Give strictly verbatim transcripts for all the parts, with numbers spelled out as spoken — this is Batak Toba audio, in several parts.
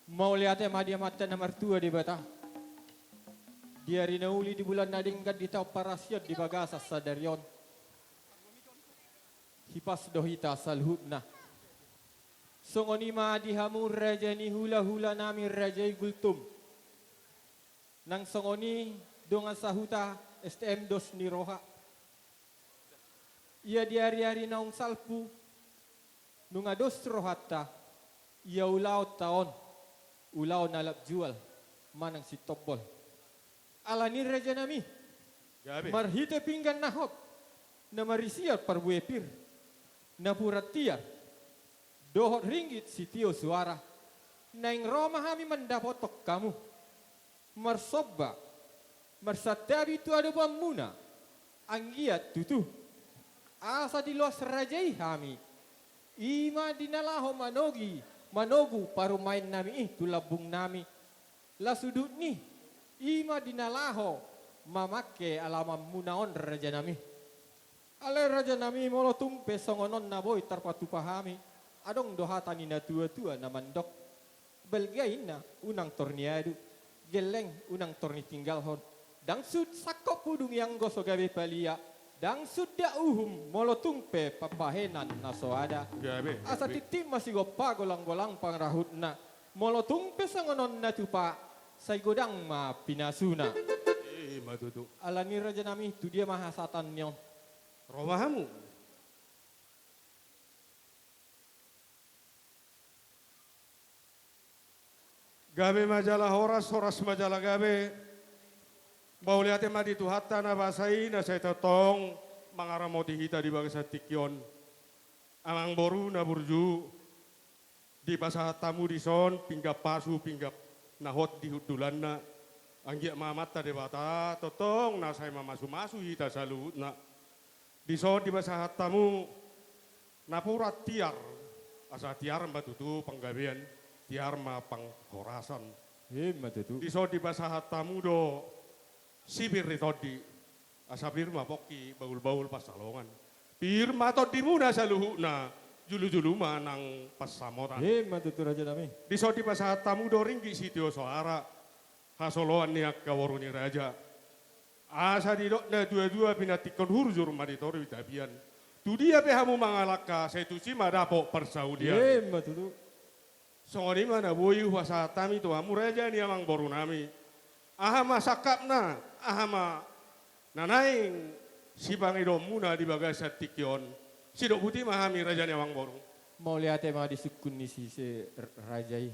Mauliate ma di Amanta na martua Debata. Di ari na uli, di bulan na denggan, di taon parasian, di bagasan sadari on. Hipas do hita saluhutna. Songon i ma di hamu raja ni hula-hula nami, raja i Gultom. Nang songon i dongan sahuta S T M Dos ni Roha. Ia di ari-ari naung salpu, nunga dos rohanta, ia ulaonta on, ulaon alap jual, manang sintombol. Alani raja nami, Gabe. Marhite pinggan na hot, na marisian parbue pir, napuran tiar, dohot ringgit sitio suara, naeng ro ma hami mandapothon hamu. Marsomba, marsantabi tu adopanmuna, anggiat tutu. Asa diloas raja i hami. I ma di na laho manogi, manogu parumaen nami i tu lambung nami. Las udut ni, i ma di na laho mamangke alamanmuna on, raja nami. Alai raja nami, molo tung pe songon on na boi tarpatupa hami, adong do hata ni natua-tua na mandok: Balga inna unang tor niadu, gelleng unang tor nitinggalhon. Ndang sut sangkop hudung i anggo so gabe palia, ndang sut da uhum molo tung pe pambahenan na so ada. Gabe, asa gabe. Tintin ma sigompa, golang-golang pangarahutna, molo tung pe songon on na tupa, sai godang ma pinasuna. I ma tutu. Alani raja nami, tu dia ma hasahatan ni on? Ro ma hamu. Gabe ma jala horas, horas ma jala gabe. Mauliate ma di Tuhanta na basa i, na sai tongtong mangaramoti hita di bagasan tingki on. Amangboru na burju, dipasahat hamu dison pinggan pasu, pinggan na hot di hundulanna. Anggiat ma Amanta Debata tongtong na sai mamasu-masu hita saluhutna. Dison dipasahat hamu napuran tiar, asa tiar ma tutu panggabean, tiar ma panghorasan. I ma tutu. Dison dipasahat hamu do sipir ni tondi, asa pir ma pongki bahul-bahul pansalongan. Pir ma tondimuna saluhutna, julu-julu ma nang pansamotan. I ma tutu, raja nami. Dison dipasahat hamu do ringgit sitio soara, hasoloan ni angka boru ni raja. Asa didok natua-tua: Pinantikhon hurjur ma di toru i tapian. Tu dia pe hamu mangalangka, sai tusi ma dapot parsaulian. I ma tutu. Songon i ma na boi hupasahat hami tu hamu, raja ni amangboru nami. Aha ma sangkapna, aha ma na naeng sipangidoonmuna di bagasan tingki on? Sidok buti ma hami, raja ni amangboru. Mauliate ma di sungkun ni sise, raja i.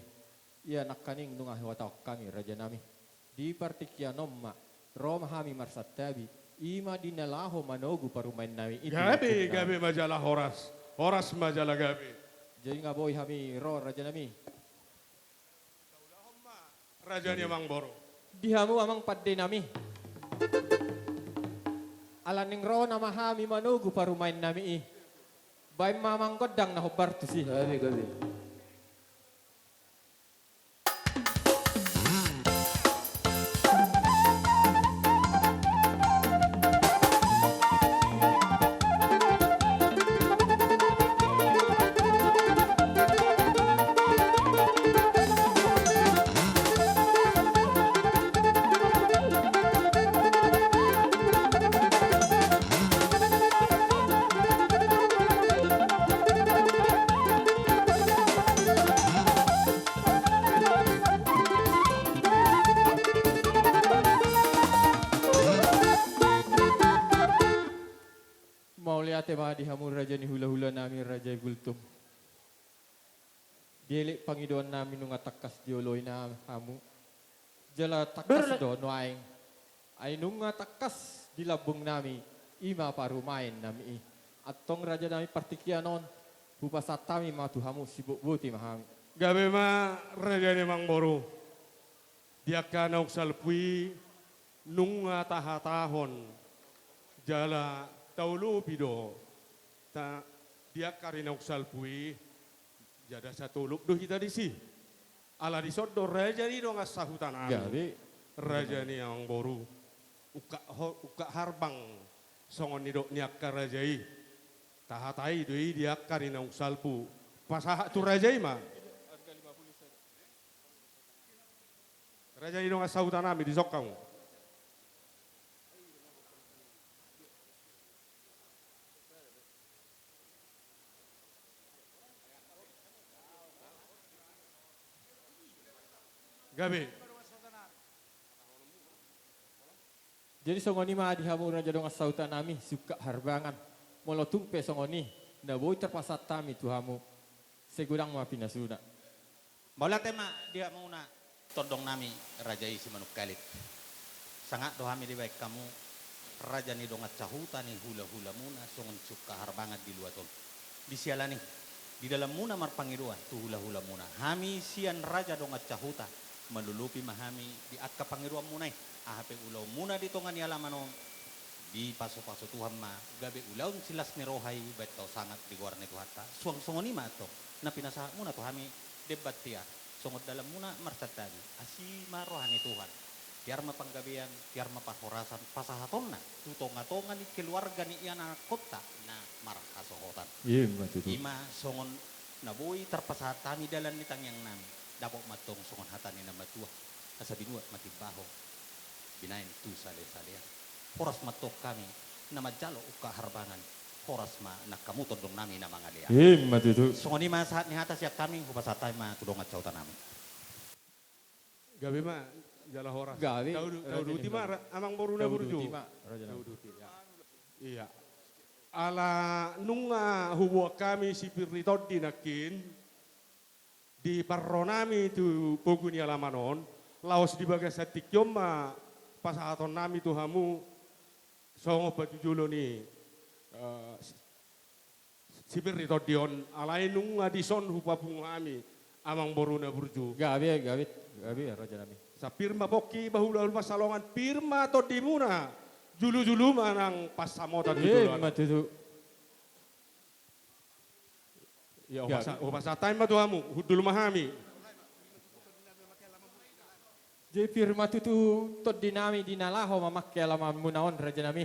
Ia nangkaning nunga huhatahon hami, raja nami. Di partingkian on ma ro ma hami marsantabi, i ma di na laho manogu parumaen nami i. Gabe, gabe ma jala horas, horas ma jala gabe. Jadi nunga boi hami ro, raja nami. Raja ni amangboru. Di hamu amang pande nami. Ala naeng ro nama hami manogu parumaen nami i. Baen ma amang gondang na hombar tusi. Gabe, gabe. Mauliate ma di hamu raja ni hulahula nami, raja i Gultom. Dielek pangidoan nami nunga tangkas dioloi na hamu. Jala tangkas do nuaeng. Ai nunga tangkas di lambung nami, i ma parumaen nami i. Antong raja nami, partingkian on hupasahat hami ma tu hamu, sibotboti ma hami. Gabe ma raja ni amangboru. Di angka naung salpu i nunga tahatahon jala taolopi do. Ta, di angka ari naung salpu i, jala satolop do hita disi. Ala dison do raja ni dongan sahuta nami. Gabe. Raja ni amangboru. Ungkap ho-, ungkap harbang songon nidok ni angka raja i. Tahatai do i di angka ari naung salpu. Pasahat tu raja i ma. Raja ni dongan sahuta nami, dison hamu. Gabe. Jadi songon i ma di hamu raja dongan sahuta nami, Sungkak Harbangan. Molo tung pe songon i, na boi tarpasahat hami tu hamu, sai godang ma pinasuna. Mauliate ma di hamuna tondong nami, raja i Simanungkalit. Sangap do hami dibahen hamu, raja ni dongan sahuta ni hula-hulamuna songon Sungkak Harbangan di luat on. Di siala ni i, di dalanmuna marpangidoan tu hula-hulamuna, hami sian raja dongan sahuta, manulupi ma hami di angka pangidoanmuna i, aha pe ulaonmuna di tonga ni alaman on, dipasu-pasu Tuhan ma, gabe ulaon silas ni roha i baen tau sangap di goar ni Tuhanta. Suang songon i ma antong na pinasahatmuna tu hami, demban tiar, songon dalanmuna marsantabi, asi ma roha ni Tuhan. Tiar ma panggabean, tiar ma parhorasan pasahatonna tu tonga-tonga ni keluarga ni ianakhonta na marhasohotan. Ima tutu. Ima songon na boi tarpasahat hami dalan ni tangiang nami, dapot ma antong songon hata ni na matua, asa binuat ma timbaho, binaen tu sale-salean. Horas ma antong hami na manjalo Sungkak Harbangan, horas ma nang hamu tondong nami na mangalean. Ima tutu. Songon i ma sahat ni hata sian hami, hupasahat hami ma tu dongan sahuta nami. Gabe ma, jala horas. Gabe, taudu-, raja tauduti ni ma, ra-, amang boru na burju. Tauduti ma, raja na. Tauduti, ya. Iya. Ala nunga huboan hami sipir ni tondi nangkin, di parro nami tu pogu ni alaman on, laos di bagasan tingki on ma pasahaton nami tu hamu, songon pajujolo ni, eh, sipir ni tondi on, alai nunga dison hupapungu hami, amang boru na burju. Gabe, gabe, gabe, raja nami. Sai pir ma pongki bahulahul pansalongan, pir ma tondimuna, julu-julu ma nang pansamotan. Ima tutu. Ia, gabe. Hupasa-, hupasahat hami ma tu hamu, hundul ma hami. Jadi pir ma tutu tondi nami di na laho mamangke alamanmuna on, raja nami.